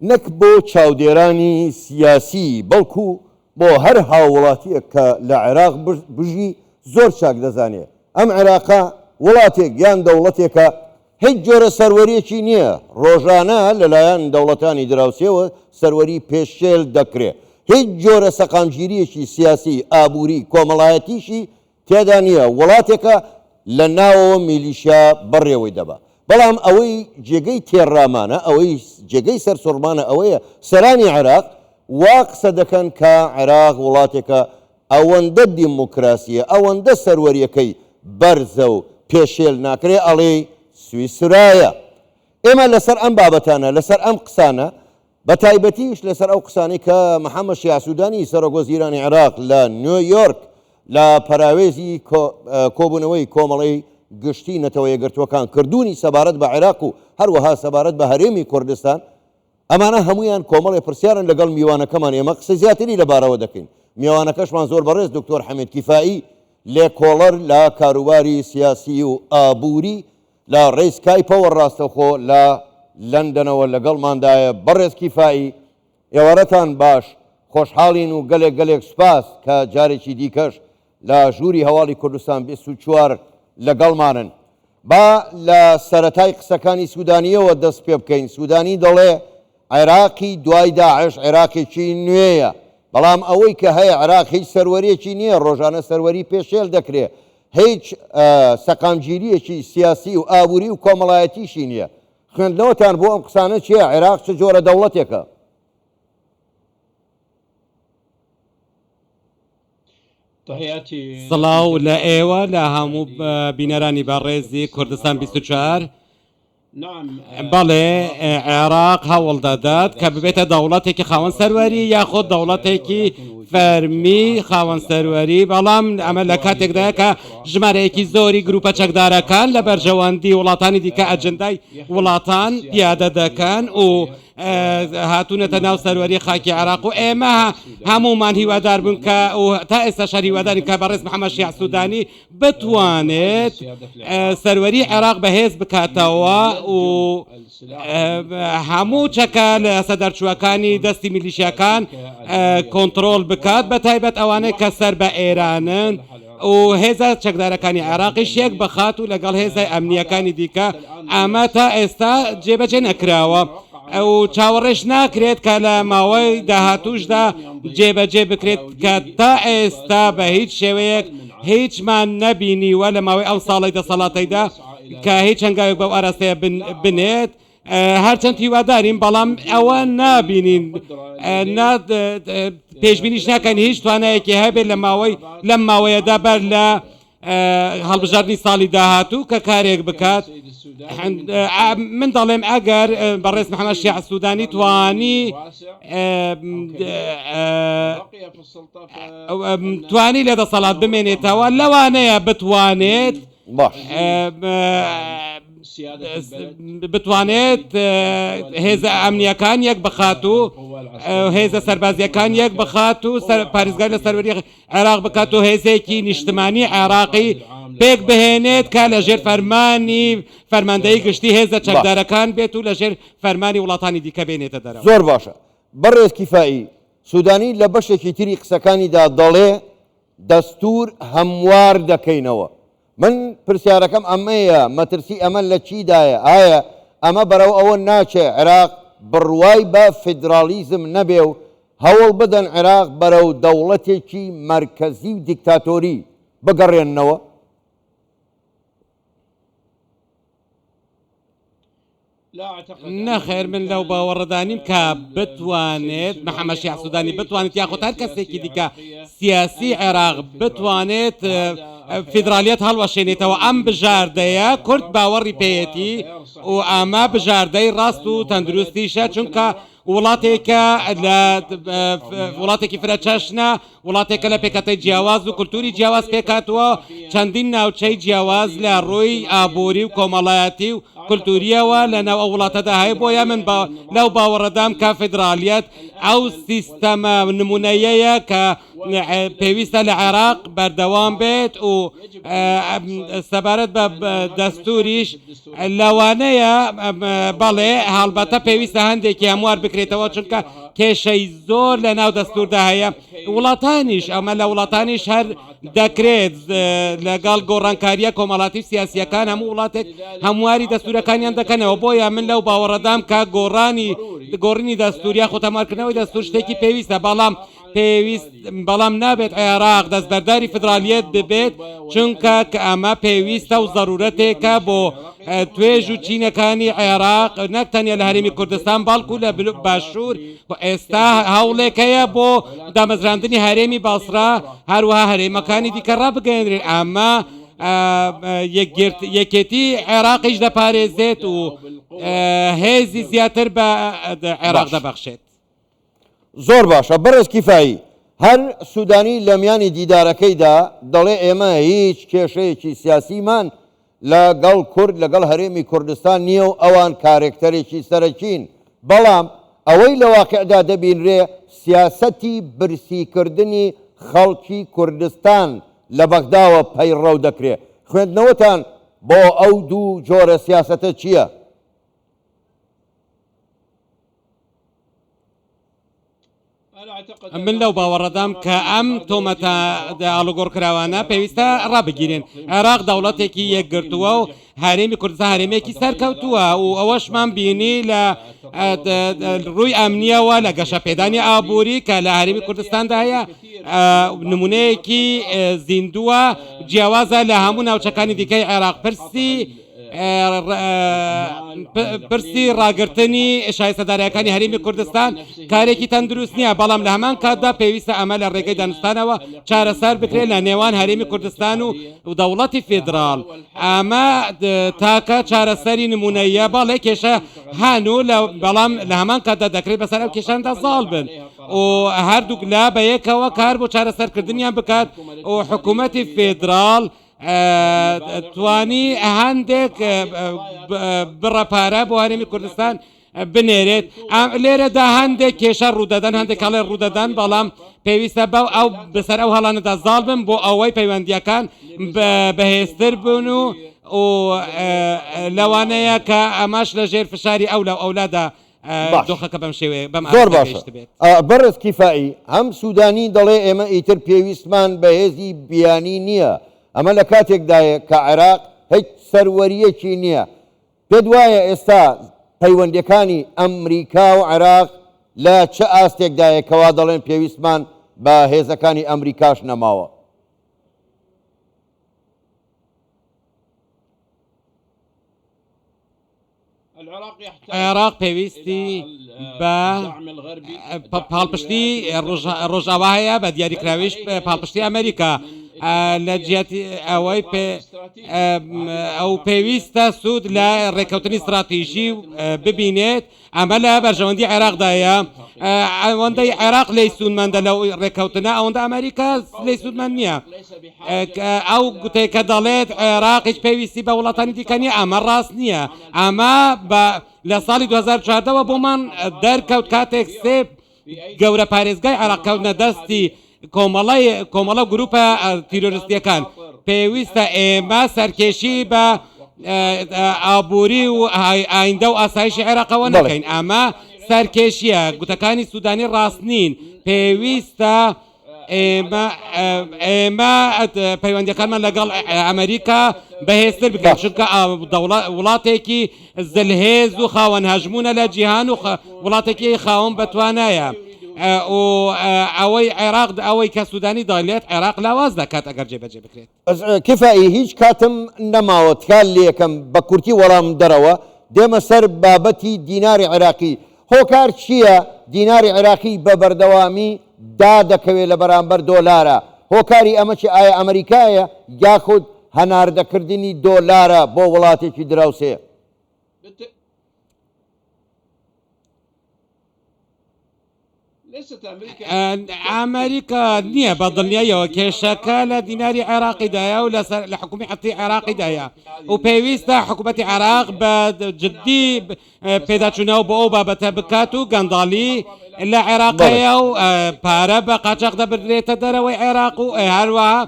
نەک بۆ چاودێرانی سیاسی بەڵکو بۆ هەر هاووڵاتییەک کە لە عێراق بژی زۆر چاک دەزانێ ئەم عێراقە وڵاتێک یان دەوڵەتێکە هیچ جۆرە سەروەرییەکی نییە، ڕۆژانە لەلایەن دەوڵەتانی دراوسێوە سەروەری پێشێل دەکرێ، هیچ جۆرە سەقامگیرییەکی سیاسی، ئابووری، کۆمەڵایەتیشی تێدا نییە، وڵاتێکە لە ناوەوە میلیشیا بەڕێوەی دەبا. بەڵام ئەوەی جێگەی تێڕامانە، ئەوەی جێگەی سەرسوڕمانە ئەوەیە سەرانی عێراق وا قسە دەکەن کە عێراق وڵاتێکە ئەوەندە دیموکراسییە، ئەوەندە سەروەرییەکەی بەرزە و پێشێل ناکرێ ئەڵێی سویسرایە. ئێمە لەسەر ئەم بابەتانە، لەسەر ئەم قسانە، بە تایبەتیش لەسەر ئەو قسانەی کە محەممەد شیاع سوودانی سەرۆک وەزیرانی عێراق لە نیۆیۆرک لە پەراوێزی کۆبوونەوەی کۆمەڵەی گشتی نەتەوە یەکگرتووەکان کردوونی سەبارەت بە عێراق و هەروەها سەبارەت بە هەرێمی کوردستان، ئەمانە هەموویان کۆمەڵێ پرسیارن لەگەڵ میوانەکەمان ئێمە قسەی زیاتری لەبارەوە دەکەین. میوانەکەشمان زۆر بەڕێز دکتۆر حەمید کیفائی لێکۆڵەر لە کاروباری سیاسی و ئابووری لە ڕێی سکایپەوە ڕاستەوخۆ لە لەندەنەوە لەگەڵماندایە. بەڕێز کیفائی ئێوارەتان باش، خۆشحاڵین و گەلێک گەلێک سوپاس کە جارێکی دیکەش لە ژووری هەواڵی کوردستان 24 لەگەڵمانن. با لە سەرەتای قسەکانی سوودانییەوە دەست پێ بکەین، سوودانی دەڵێ عێراقی دوای داعش عێراقێکی نوێیە، بەڵام ئەوەی کە هەیە عێراق هیچ سەروەرییەکی نییە، ڕۆژانە سەروەری پێشێل دەکرێ، هیچ سەقامگیرییەکی سیاسی و ئابووری و کۆمەڵایەتیشی نییە. خوێندنەوەتان بۆ ئەم قسانە چییە؟ عێراق چ جۆرە دەوڵەتێکە؟ سڵاو لە ئێوە لە هەموو بینەرانی بەڕێزی کوردستان 24. بەڵێ عێراق هەوڵ دەدات کە ببێتە دەوڵەتێکی خاوەن سەروەری یاخود دەوڵەتێکی فەرمی خاوەن سەروەری، بەڵام ئەمە لە کاتێکدایە کە ژمارەیەکی زۆری گروپە چەکدارەکان لە بەرژەوەندی وڵاتانی دیکە ئەجندای وڵاتان پیادە دەکەن و هاتوونەتە ناو سەروەری خاکی عێراق و ئێمە هەموومان هیوادار بوون کە تا ئێستا شەر هیوادارین کە بەڕێز محەممەد شیاع سوودانی بتوانێت سەروەری عێراق بەهێز بکاتەوە و هەموو چەکە لە یاسا دەرچووەکانی دەستی میلیشیاکان کۆنتڕۆڵ بکات بە تایبەت ئەوانەی کە سەر بە ئێرانن و هێزە چەکدارەکانی عێراقیش یەک بخات و لەگەڵ هێزە ئەمنییەکانی دیکە ئەمە تا ئێستا جێبەجێ نەکراوە و چاوەڕێش ناکرێت کە لە ماوەی داهاتووشدا جێبەجێ بکرێت کە تا ئێستا بە هیچ شێوەیەک هیچمان نەبینیوە لە ماوەی ئەو ساڵەی دەسەڵاتەیدا کە هیچ هەنگاوێک بەو ئاراستەیە بنێت هەرچەند هیوادارین بەڵام ئەوە نابینین پێشبینیش ناکەن هیچ توانایەکی هەبێت لە ماوەی لەم ماوەیەدا بەر لە هەڵبژاردنی ساڵی داهاتوو کە کارێک بکات من دەڵێم ئەگەر بەڕێز محەممەد شیاع سوودانی توانی توانی لە دەسەڵات بمێنێتەوە لەوانەیە بتوانێت بتوانێت هێزە ئەمنیەکان یەک بخات و هێزە سەربازیەکان یەک بخات و پارێزگار لە سەروەری عێراق بکات و هێزێکی نیشتمانی عێراقی پێک بهێنێت کە لە ژێر فەرمانی فەرماندەیی گشتی هێزە چەکدارەکان بێت و لە ژێر فەرمانی وڵاتانی دیکە بێنێتە دەرەوە. زۆر باشە بەڕێز کیفائی، سودانی لە بەشێکی تری قسەکانیدا دەڵێ دەستور هەموار دەکەینەوە. من پرسیارەکەم ئەمەیە مەترسی ئەمە لە چیدایە؟ ئایا ئەمە بەرەو ئەوە ناچێ عێراق بڕوای بە فیدراڵیزم نەبێ و هەوڵ بدەن عێراق بەرەو دەوڵەتێکی مەرکەزی و دیکتاتۆری بگەڕێننەوە؟ نەخێر من لەو باوەڕەدا نیم کە بتوانێت محەممەد شیاع سوودانی بتوانێت یاخود هەر کەسێکی دیکە سیاسی عێراق بتوانێت فیدرالیەت هەڵوەشێنێتەوە ئەم بژاردەیە کورد باوەڕی پێیەتی و ئەمە بژاردەی ڕاست و تەندروستیشە چونکە وڵاتێکە لە وڵاتێکی فرە چەشنە، وڵاتێکە لە پێکهاتەی جیاواز و کولتووری جیاواز پێکهاتووە، چەندین ناوچەی جیاواز لە ڕووی ئابووری و کۆمەڵایەتی و کولتوورییەوە لە ناو ئەو وڵاتەدا هەیە، بۆیە من لەو باوەڕەدام کە فیدراڵیەت ئەو سیستەمە نموونەییەیە کە. پێویستە لە عێراق بەردەوام بێت و سەبارەت بە دەستوریش لەوانەیە بەڵێ هەڵبەتە پێویستە هەندێکی هەموار بکرێتەوە چونکە کێشەی زۆر لە ناو دەستوردا هەیە وڵاتانیش ئەمە لە وڵاتانیش هەر دەکرێت لەگەڵ گۆڕانکارییە کۆمەڵاتی و سیاسییەکان هەموو وڵاتێک هەمواری دەستورەکانیان دەکەنەوە بۆیە من لەو باوەڕەدام کە گۆڕانی گۆڕینی دەستور یاخود هەموارکردنەوەی دەستور شتێکی پێویستە بەڵام پێویست بەڵام نابێت عێراق دەستبەرداری فدرالیەت ببێت چونکە کە ئەمە پێویستە و زەرورەتێکە بۆ توێژ و چینەکانی عێراق نەک تەنیا لە هەرێمی کوردستان بەڵکو لە باشوور و ئێستا هەوڵێک هەیە بۆ دامەزراندنی هەرێمی بەسرە هەروەها هەرێمەکانی دیکە ڕابگەیەنرێن ئەمە یەکێتی عێراقیش دەپارێزێت و هێزی زیاتر بە عێراق دەبەخشێت. زۆر باشە بەڕێز کیفایی، هەر سودانی لە میانی دیدارەکەیدا دەڵێ ئێمە هیچ کێشەیەکی سیاسیمان لە گەڵ کورد لە گەڵ هەرێمی کوردستان نییە و ئەوان کارێکتەرێکی سەرەکین، بەڵام ئەوەی لە واقیعدا دەبینرێ سیاسەتی برسیکردنی خەڵکی کوردستان لە بەغداوە پەیڕەو دەکرێ. خوێندنەوەتان بۆ ئەو دوو جۆرە سیاسەتە چییە؟ من لەو باوەڕەدام کە ئەم تۆمەتە ئاڵوگۆڕکراوانە پێویستە ڕابگیرێن. عێراق دەوڵەتێکی یەکگرتووە و هەرێمی کوردستان هەرێمێکی سەرکەوتووە و ئەوەشمان بینی لە ڕووی ئەمنیەوە لە گەشەپێدانی ئابووری کە لە هەرێمی کوردستاندا هەیە نمونەیەکی زیندووە جیاوازە لە هەموو ناوچەکانی دیکەی عێراق پرسی پرسی ڕاگرتنی شایستە دارایەکانی هەرێمی کوردستان کارێکی تەندروست نییە، بەڵام لە هەمان کاتدا پێویستە ئەمە لە ڕێگەی دانوستانەوە چارەسەر بکرێت لە نێوان هەرێمی کوردستان و دەوڵەتی فیدراڵ. ئەمە تاکە چارەسەری نمونەییە، بەڵێ کێشە هەن و بەڵام لە هەمان کاتدا دەکرێت بەسەر ئەو کێشاندا زاڵ بن و هەردووک لا بەیەکەوە کار بۆ چارەسەرکردنیان بکات و حکوومەتی فیدراڵ توانی هەندێک بڕە پارە بۆ هەرێمی کوردستان بنێرێت لێرەدا هەندێک کێشە ڕوودەدەن هەندێک کاڵێ ڕوودەدەن بەڵام پێویستە بەو ئەو بەسەر ئەو هەڵانەدا زاڵ بن بۆ ئەوەی پەیوەندیەکان بەهێزتر بن و و لەوانەیە کە ئەمەش لە ژێر فشاری ئەو لە ئەولادا باش. دۆخەکە بەم شێوەیە بەم زۆر ئاستە باشە گەیشتبێت. بەڕێز کیفائی، هەم سودانی دەڵێ ئێمە ئیتر پێویستمان بە هێزی بیانی نییە، ئەمە لە کاتێکدایە کە عێراق هیچ سەروەرییەکی نییە. پێت وایە ئێستا پەیوەندییەکانی ئەمریکا و عێراق لە چ ئاستێکدایە کەوا دەڵێن پێویستمان بە هێزەکانی ئەمریکاش نەماوە؟ عێراق پێویستی بە پاڵپشتی ڕۆژاوا هەیە بە دیاریکراویش پاڵپشتی ئەمریکا لە جیاتی ئەوەی ئەو پێویستە سوود لە ڕێککەوتنی ستراتیژی ببینێت ئەمە لە بەرژەوەندی عێراقدایە ئەوەندەی عێراق لی سوودمەندە لەو ڕێککەوتنە ئەوەندە ئەمریکا لی سوودمەند نییە ئەو گوتەی کە دەڵێت عێراق هیچ پێویستی بە وڵاتانی دیکە نییە ئەمە ڕاست نییە ئەمە بە لە ساڵی 2014ەوە بۆمان دەرکەوت کاتێک سێ گەورە پارێزگای عێراق کەوتنە دەستی کۆمەڵی کۆمەڵە گروپە تیرۆریستیەکان پێویستە ئێمە سەرکێشی بە ئابووری و ئایندە و ئاسایشی عێراقەوە نەکەین ئەمە سەرکێشیە گوتەکانی سوودانی ڕاست نین پێویستە ئێمە ئێمە پەیوەندیەکانمان لەگەڵ ئەمریکا بەهێزتر بکەین چونکە وڵاتێکی زلهێز و خاوەن هەژمونە لە جیهان و وڵاتێکی خاوەن بەتوانایە و ئەوەی عێراق ئەوەی کە سوودانی دەڵێت عێراق لاواز دەکات ئەگەر جێبەجێ بکرێت. کفایی هیچ کاتم نەماوە تکا لێکەم بە کورتی وەڵام دەرەوە، دێمە سەر بابەتی دیناری عێراقی، هۆکار چییە دیناری عێراقی بە بەردەوامی دادەکەوێت لە بەرامبەر دۆلارا، هۆکاری ئەمە چیە ئایا ئەمریکایە یاخود هەناردەکردنی دۆلارە بۆ وڵاتێکی دراوسێ؟ ئەمریکا نییە بە دڵنیاییەوە کێشەکە لە دیناری عێراقیدایە و لەسەر لە حکوومەتی عێراقیدایە و پێویستە حکوومەتی عێراق بە جددی پێداچوونەوە بۆ ئەو بابەتە بکات و گەنداڵی لە عێراق هەیە و پارە بە قاچاخ دەبردرێتە دەرەوەی عێراق و هەروەها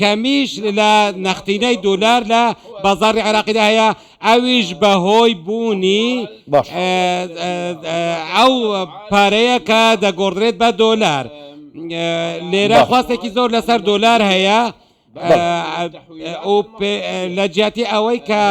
کەمیش لە نەختینەی دۆلار لە بازاڕی عێراقیدا هەیە ئەویش بەهۆی بوونی ئەو پارەیە کە دەگۆڕدرێت بە دۆلار لێرە خواستێکی زۆر لەسەر دۆلار هەیە لە جیاتی ئەوەی کە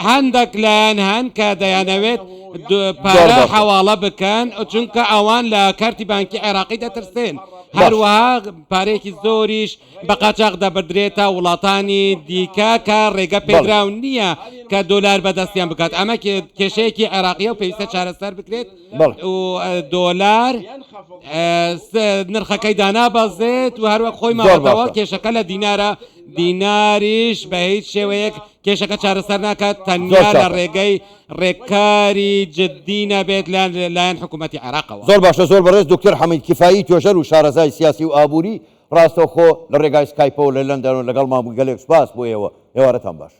هەندێک لایەن هەن کە دەیانەوێت پارە حەواڵە بکەن چونکە ئەوان لە کارتی بانکی عێراقی دەترسێن هەروەها پارێکی زۆریش بە قاچاق دەبردرێتە وڵاتانی دیکە کە ڕێگە پێدراو نییە کە دۆلار بەدەستیان بکات ئەمە کێشەیەکی عێراقیە و پێویستە چارەسەر بکرێت و دۆلار نرخەکەی دانابەزێت و هەروەک خۆی ماوەتەوە کێشەکە لە دینارە دیناریش بە هیچ شێوەیەک کێشەکە چارەسەر ناکات تەنیا لە ڕێگەی ڕێکاری جددی نەبێت لەلایەن حکوومەتی عێراقەوە. زۆر باشە زۆر بەڕێز دکتۆر حەمید کفایی توێژەر و شارەزای سیاسی و ئابووری ڕاستەوخۆ لە ڕێگای سکایپەوە لە لەندەنەوە لەگەڵمان بوو گەلێک سوپاس بۆ ئێوە ئێوارەتان باش.